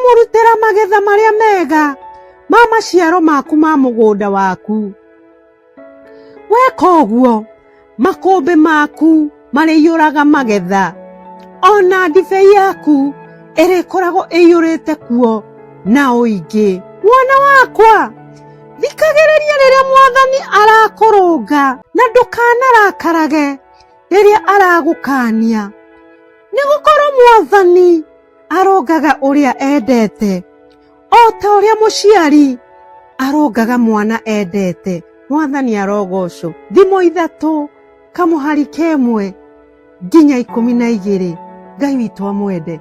Ũkamũrutĩra magetha marĩa mega ma maciaro maku ma mũgũnda waku. Weka ũguo, makũmbĩ maku marĩiyũraga magetha, o na ndibei yaku ĩrĩkoragwo ĩiyũrĩte kuo na ũingĩ. Mwana wakwa, thikagĩrĩria rĩrĩa Mwathani arakũrũnga, na ndũkanarakarage rĩrĩa aragũkaania, nĩ gũkorwo Mwathani arũngaga ũrĩa endete, o ta ũrĩa mũciari arũngaga mwana endete. Mwathani arogocwo. Thimo 3 kamũhari kemwe nginya 12. Ngai witũ amwende.